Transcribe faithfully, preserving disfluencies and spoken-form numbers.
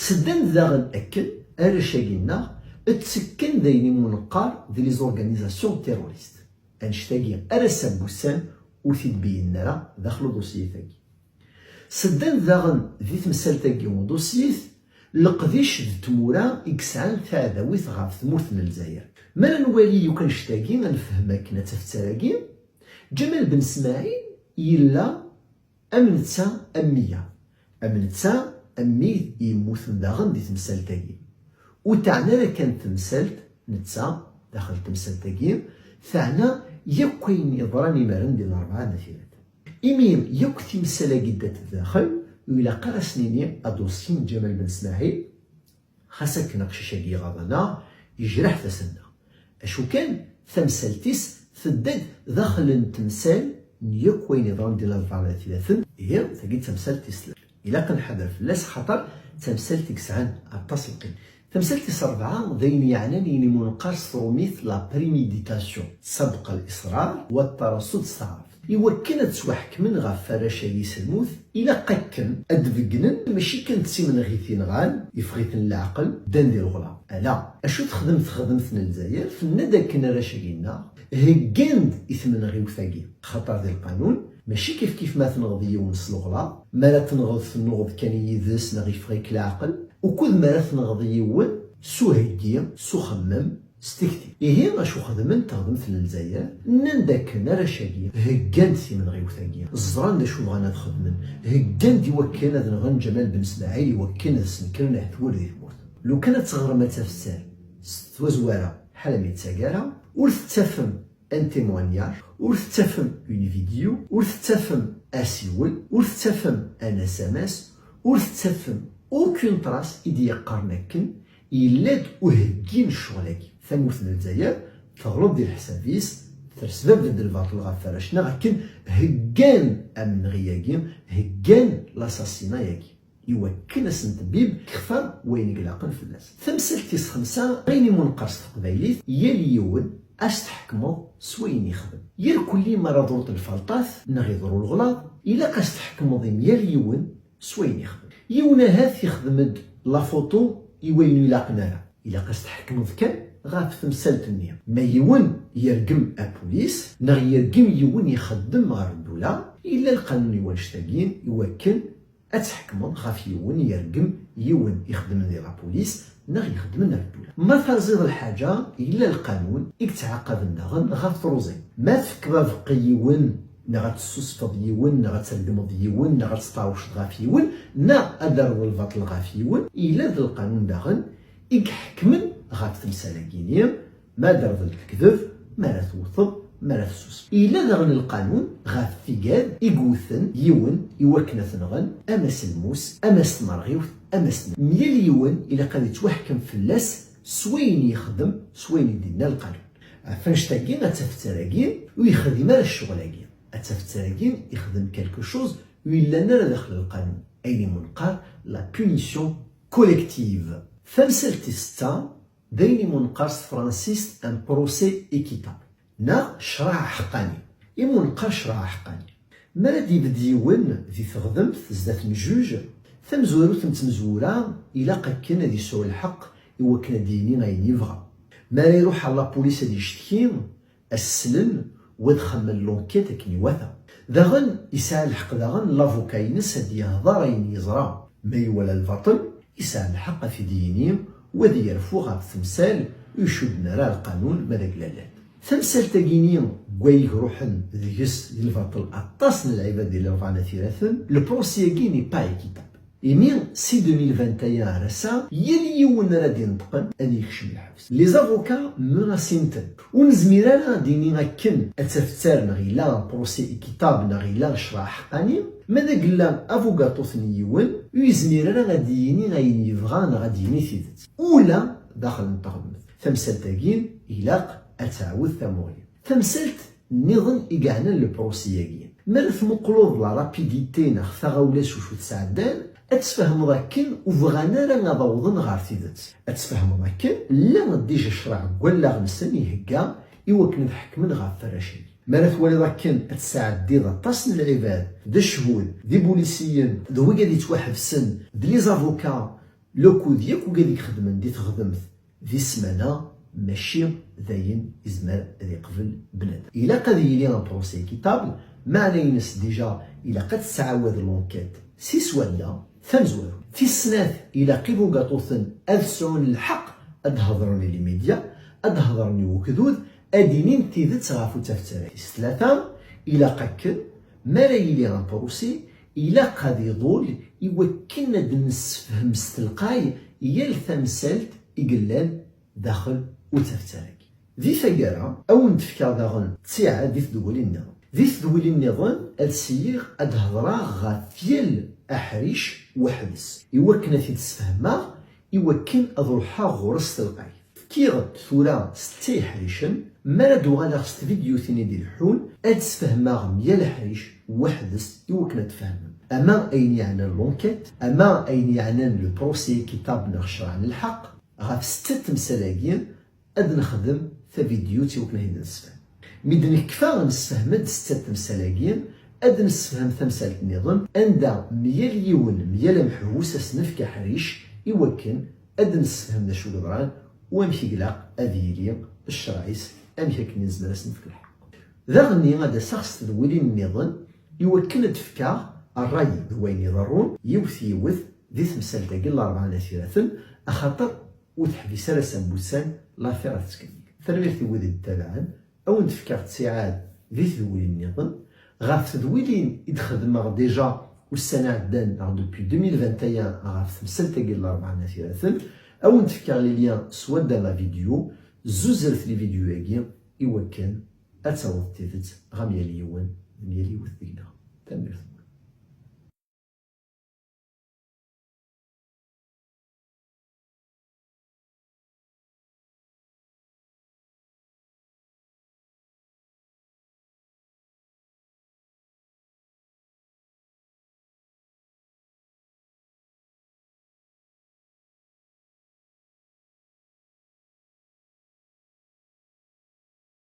Seddan-d daɣen akken arrac-agi-nneɣ ttekken d ayen imu neqqar di les organisations terroristes. Annect-agi ar ass-a n wussan ur t-id-beyynen ara daxel uḍusyit-agi. Seddan-d daɣen di temsalt-agi uḍusyit leqdic d tmura i yesɛan taɛdawit ɣef tmurt n Lezzayer. Mi ara nwali yakk annect-agi ad nefhem akken ad tafettara-agi, Ǧamal Ben Smaɛil yella am netta am wiyaḍ, am netta am wid yemmuten daɣen di temsalt-agi. Ur teɛni ara kan temsalt netta daxel temsalt-agi, teɛna yakk ayen yeḍran imaren di Larebɛa n At Yiraten. Imi yakk timsal-agi ddant daxel, ur ilaq ara ad s-nini adusyi n Ǧamal Ben Smaɛil, xas akken aqcic-agi iɣaḍ-aneɣ, yejreḥ tasa-nneɣ. Acu kan, tamsalt-is tedda-d daxel n temsal n yakk wayen yeḍran di Larebɛa n At Yiraten, ihi tagi d tamsalt tis tlata. Ilaq ad nḥader fell-as, xaṭer d tamsalt i yesɛan aṭas n lqima. Tamsalt tis rebɛa d ayen yeɛnan ayen imu neqqar s trumit la préméditation, sabq al-israr, wa tarasud s taɛrabt. I wakken ad ttwaḥekmen ɣef warrac-agi s lmut, ilaq akken ad d-beggnen mačči kan d timenɣit i nɣan, yeffeɣ-iten leɛqel, ddan di leɣlaḍ. Ala, acu texdem texdemt n Lezzayer? Tenna-d akken arrac-agi-nneɣ heggan-d i tmenɣiwt-agi, xaṭer di lqanun mačči kifkif ma tenɣeḍ yiwen s leɣlaḍ, mi ara tenɣeḍ tennuɣeḍ kan yid-s neɣ yeffeɣ-ik leɛqel, ukud mi ara tenɣeḍ yiwen s uheggi, s uxemmem, s tikti. Ihi acu xedmen teɣdemt n Lezzayer? Nnan-d akken arrac-agi heggan-d timenɣiwt-agi, ẓran d acu bɣan ad xedmen, heggan-d i wakken ad nɣen Ǧamal Ben Smaɛil, i wakken ad snekren ahetwir di tmurt. Lukan ad teɣrem ad tafettart s twazwara ḥala mi d taggara, ur tettafem un témoignage, ur tettafem une vidéo, ur tettafem asiwel, ur tettafem un S M S, ur tettafem aucune trace i d-yeqqaren akken yella-d uheggi n ccɣel-agi. Tamurt n Lezzayer teɣleḍ di leḥsab-is, tersbabed-d lbaṭel ɣef warrac-nneɣ akken heggan amenɣi-agi, heggan l'assassinat-agi, i wakken ad sen-tbib kfa wayen i ilaqen fell-as. Tamsalt tis xemsa, ayen imu neqqar s teqbaylit, yal yiwen ad s-tḥekmeḍ s wayen yexdem. Yal kulli mi ara ḍrut lfalṭat neɣ iḍru leɣlaḍ, ilaq ad s-tḥekmeḍ i myal yiwen s wayen yexdem. Yiwen ahat yexdem-d la photo i wayen ur ilaqen ara, ilaq ad s-tḥekmeḍ kan ɣef temsalt-nni. Ma yiwen yergem apulis neɣ yergem yiwen ixeddem ɣer ddula, yella lqanun i wannect-agi i wakken ad tḥekmeḍ ɣef yiwen yergem yiwen ixeddmen di la police neɣ ixeddmen ar ddula. Ma terziḍ lḥaǧa, yella lqanun i yettɛaqaben daɣen ɣef truẓi. Ma tefkeḍ abeqqi yiwen, neɣ ad tessusfeḍ yiwen, neɣ ad tregmeḍ yiwen, neɣ ad tṭawceḍ ɣef yiwen, neɣ ad d-terreḍ lbaṭel ɣef yiwen, yella d lqanun daɣen i iḥekmen ɣef temsal-agi-nni, ma ad d-terreḍ lekdeb, ma ara tewteḍ, ma ara tessusfeḍ. Yella daɣen lqanun ɣef tigad i yewten yiwen i wakken ad t-nɣen, ama s lmus, ama s tmerɣiwt, ama s myal yiwen ilaq ad yettwaḥkem fell-as s wayen yexdem, s wayen i d-yenna lqanun. Ɣef annect-agi, ad tafettara-agi ur yexdim ara ccɣel-agi. Ad tafettara-agi ixdem quelque chose ur yellan ara daxel lqanun, ayen imu neqqar la punition collective. Tamsalt tis setta, d ayen imu neqqar s tefransist un procès équitable, neɣ ccṛeɛ aḥeqqani. Imu neqqar ccṛeɛ aḥeqqani, mi ara d-ibedd yiwen di teɣdemt zdat n juj, tamezwarut n tmezwura ilaq akken ad yesɛu lḥeqq i wakken ad d-yini ayen yebɣa. Mi ara iruḥ ɣer la police ad yecetki, ad s-slen, u ad xemmen l'enquête akken iwata. Daɣen, yesɛa lḥeqq daɣen l'avocat-ines ad d-yehḍer ayen yeẓra. Ma iwala lbaṭel, yesɛa lḥeqq ad t-id-yini, u ad yerfu ɣef temsal ur icudden ara ɣer lqanun ma d aglallat. Tamsalt-agi-nni n wayeg ruḥen deg-s di lbaṭel aṭas n lɛibad di Larebɛa n At Yiraten, le procès-agi n'est pas équitable. Imi, si deux mille vingt et un ar ass-a, yal yiwen ara d-ineṭqen ad yekcem lḥebs. Les avocats menacen-ten. Ur nezmir ara ad d-nini akken ad tafettar neɣ yella procès équitable neɣ yella ccṛeɛ aḥeqqani, ma d agella abugaṭut n yiwen, ur yezmir ara ad d-yini ayen yebɣa neɣ ad d-yini tidet. Ula daxel n teɣdemt. Tamsalt-agi ilaq ad tɛawed tamuɣli. Tamsalt nniḍen i yeɛnan le procès-agi. Mi ara tmuqleḍ la rapidité neɣ taɣawla s ucu tesɛeddan, ad tfehmeḍ akken ur bɣan ara ad awḍen ɣer tidet. Ad tfehmeḍ akken llan déjà ccṛeɛ deg wallaɣ-nsen ihegga i wakken ad ḥekmen ɣef warrac-agi. Mi ara twaliḍ akken ad tesɛeddiḍ aṭas n lɛibad, d cchud, d ibulisiyen, d wigad yettwaḥebsen, d les avocats, Lokud yakk ugad i ixedmen di teɣdemt di ssmana, mačči d ayen izmer ad iqbel bnadem. Ilaq ad yili un procès équitable, meɛna-ines déjà ilaq ad tettɛawad l'enquête si swadda tamezwarut. Tis snat, ilaq ibugaṭuten ad sɛun lḥeqq ad d-hedren i les médias, ad d-hedren i ugdud, ad d-inin tidet ɣef ur ttafet ara. Tis tlata, ilaq akken, mi ara yili un procès, ilaq ad iḍul i wakken ad d-nessefhem s telqay yal tamsalt i yellan daxel ur ttafet ara. Di taggara, ad wen-d-fkeɣ daɣen ttiɛad di tedwilin nniḍen. Di tedwilin nniḍen, ad syiɣ ad hedreɣ ɣef yal aḥric weḥd-s, i wakken ad t-id-sfehmeɣ, i wakken ad ruḥeɣ ɣur-s s telqay. Fkiɣ-d tura setta iḥricen, mi ara d-uɣaleɣ s tvidyutin i d-ileḥḥun, ad d-sfehmeɣ myal aḥric weḥd-s i wakken ad tfehmem. Ama ayen yeɛnan l'enquête, ama ayen yeɛnan le procès équitable neɣ ccreɛ n lḥeqq, ɣef setta temsal-agi, ad nexdem tavidyut i wakken ad t-id-nessefhem. Mi d-nekfa nessefhem-d setta temsal-agi, ad nessefhem tamsalt nniḍen, anda myal yiwen, myal ameḥbus, ad s-nefk aḥric i wakken ad nessefhem d acu yeḍran u amek i ilaq ad yili ccreɛ-is, amek akken i nezmer ad s-nefk lḥeqq. Daɣenni ad d-aseɣ s tedwilin nniḍen i wakken ad d-fkeɣ ṛṛay d wayen iḍerrun yiwet yiwet di temsalt-agi n Larebɛa n At Yiraten, axaṭer ur teḥbis ara s am wussan, l'affaire ad tettkemmil. Tanemmirt i wid i d-ttabaɛen, ad wen-d-fkeɣ ttiɛad di tedwilin nniḍen. Ɣef tedwilin i d-xedmeɣ déjà ussan iɛeddan, neɣ depuis deux mille vingt et un, ɣef temsalt-agi n Larebɛa n At Yiraten, ad wen-d-fkeɣ les liens s wadda n la vidéo, zuzret les vidéos-agi i wakken ad taweḍ tidet ɣer myal yiwen d myal yiwet deg-neɣ. Tanemmirt.